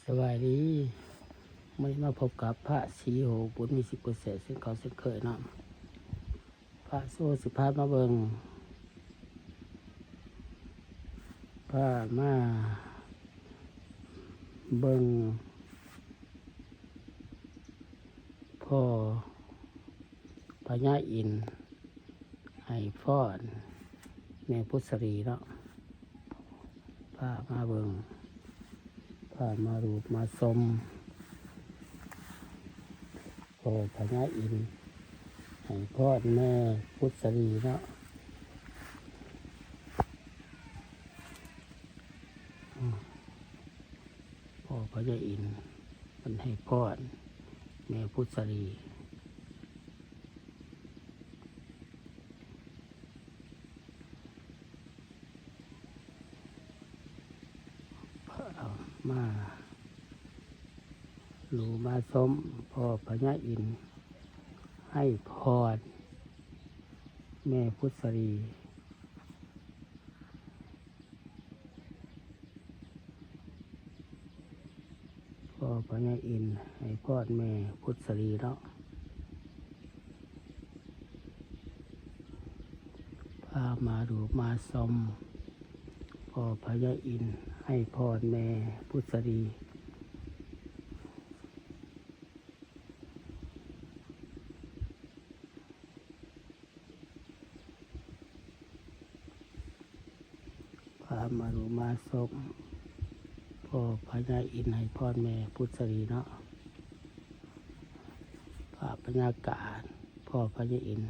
ສະບາຍດີ ມື້ນີ້ມາພົບກັບພະສີໂຫ ບຸນມີສິບເປີເຊັນ ເຊັ່ນເກົ່າເຊັ່ນເຄີຍເນາະ. ພະສີໂຫຊິພາມາເບິ່ງ ພາມາເບິ່ງພໍ່ ພະຍາອິນໃຫ້ພອນແມ່ພຸດສະລີເນາະ. ພາມາເບິ່ງ ພາມາລູບມາຊົມ ພໍ່ພະຍາອິນໃຫ້ພອນແມ່ພຸດສະລີເນາະ. ພໍ່ພະຍາອິນເພິ່ນໃຫ້ພອນແມ່ພຸດສະລີ. ມາລູມາຊົມ ພໍ່ພະຍາອິນໃຫ້ພອນແມ່ພຸດສະລີ. ພໍ່ພະຍາອິນໃຫ້ພອນແມ່ພຸດສະລີເນາະ. ພາມາດູມາຊົມ ພໍ່ພະຍາອິນໃຫ້ພອນແມ່ພຸດສະລີ. ພາມາດູມາຊົມ ພໍ່ພະຍາອິນໃຫ້ພອນແມ່ພຸດສະລີເນາະ. ພາບບັນຍາກາດ ພໍ່ພະຍາອິນ.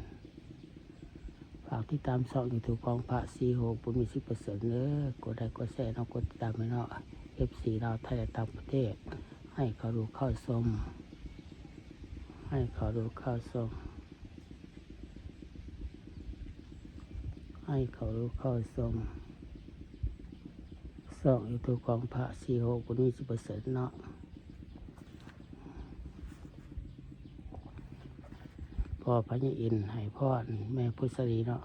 ຝາກຕິດຕາມຊ່ອງຢູທູບຂອງພະສີໂຫ ບຸນມີສິບເປີເຊັນເດີ. ກົດໄລກ໌ ກົດແຊເນາະ ກົດຕິດຕາມໃຫ້ເນາະ. ເອັຟຊີລາວ ໄທ ແລະ ຕ່າງປະເທດ ໃຫ້ເຂົ້າດູເຂົ້າຊົມ ໃຫ້ເຂົ້າດູເຂົ້າຊົມ ໃຫ້ເຂົ້າດູເຂົ້າຊົມ ຊ່ອງຢູທູບຂອງພະສີໂຫ ບຸນມີສິບເປີເຊັນເນາະ. ພໍ່ພະຍາອິນໃຫ້ພອນແມ່ພຸດສະລີເນາະ.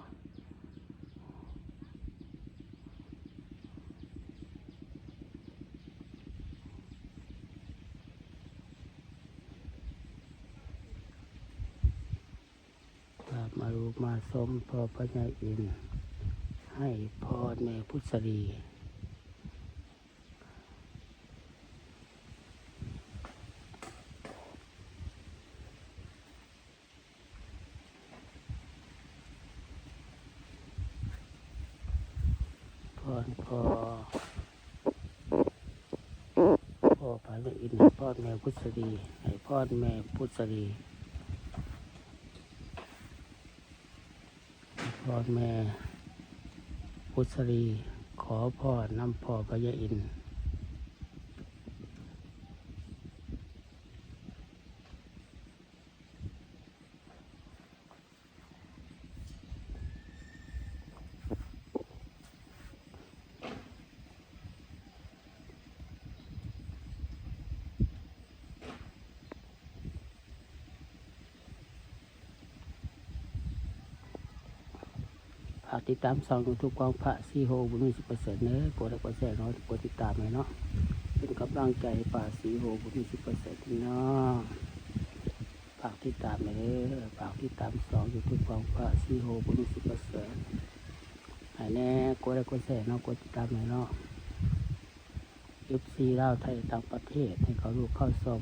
ພາມາລູມາຊົມ ພໍ່ພະຍາອິນໃຫ້ພອນແມ່ພຸດສະລີ. ພອນພໍ່ ພໍ່ພະຍາອິນໃຫ້ພອນແມ່ພຸດສະລີ ໃຫ້ພອນແມ່ພຸດສະລີ. ພອນແມ່ພຸດສະລີ ຂໍພອນນຳພໍ່ພະຍາອິນ. ຝາກຕິດຕາມຊ່ອງຢູທູບຂອງພະສີໂຫ ບຸນມີສິບເປີເຊັນເດີ. ກົດໄລກ໌ ກົດແຊເນາະ ກົດຕິດຕາມໃຫ້ເນາະ ເປັນກຳລັງໃຈໃຫ້ພະສີໂຫ ບຸນມີສິບເປີເຊັນເນາະ. ຝາກຕິດຕາມແດ່ເດີ ຝາກຕິດຕາມຊ່ອງຢູທູບຂອງພະສີໂຫ ບຸນມີສິບເປີເຊັນໃຫ້ແດ່. ກົດໄລກ໌ ກົດແຊເນາະ ກົດຕິດຕາມໃຫ້ເນາະ. ເອັຟຊີລາວ ໄທ ຕ່າງປະເທດ ໃຫ້ເຂົ້າດູເຂົ້າຊົມ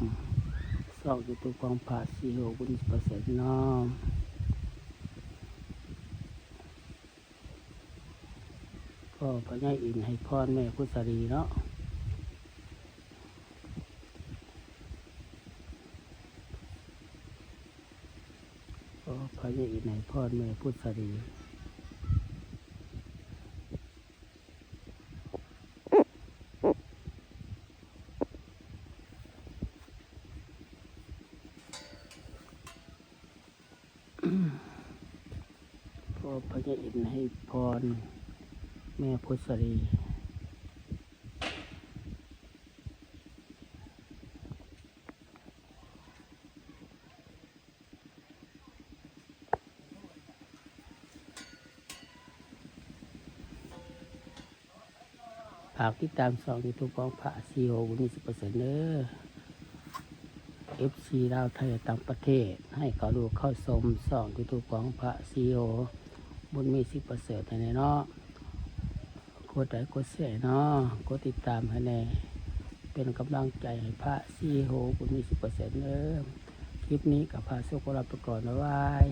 ຊ່ອງຢູທູບຂອງພະສີໂຫ ບຸນມີສິບເປີເຊັນເນາະ. ພໍ່ພະຍາອິນໃຫ້ພອນແມ່ພຸດສະລີເນາະ. ພໍ່ພະຍາອິນໃຫ້ພອນແມ່ພຸດສະລີ. ພໍ່ພະຍາອິນໃຫ້ພອນແມ່ພຸດສະລີ. ພໍ່ ຝາກຕິດຕາມຊ່ອງຢູທູບຂອງພະສີໂຫ ບຸນມີສິບເປີເຊັນເດີ. ເອັຟຊີລາວໄທ ແລະ ຕ່າງປະເທດ ໃຫ້ເຂົ້າດູເຂົ້າຊົມຊ່ອງຢູທູບຂອງພະສີໂຫ ບຸນມີສິບເປີເຊັນໃຫ້ແດ່ເນາະ. ກົດໄລກົດແຊເນາະ ກົດຕິດຕາມໃຫ້ແດ່ ເປັນກຳລັງໃຈໃຫ້ພະສີໂຫ ບຸນມີສິບເປີເຊັນເດີ. ຄລິບນີ້ກໍພາໂຊກຂໍລາໄປກ່ອນ ບາຍບາຍ.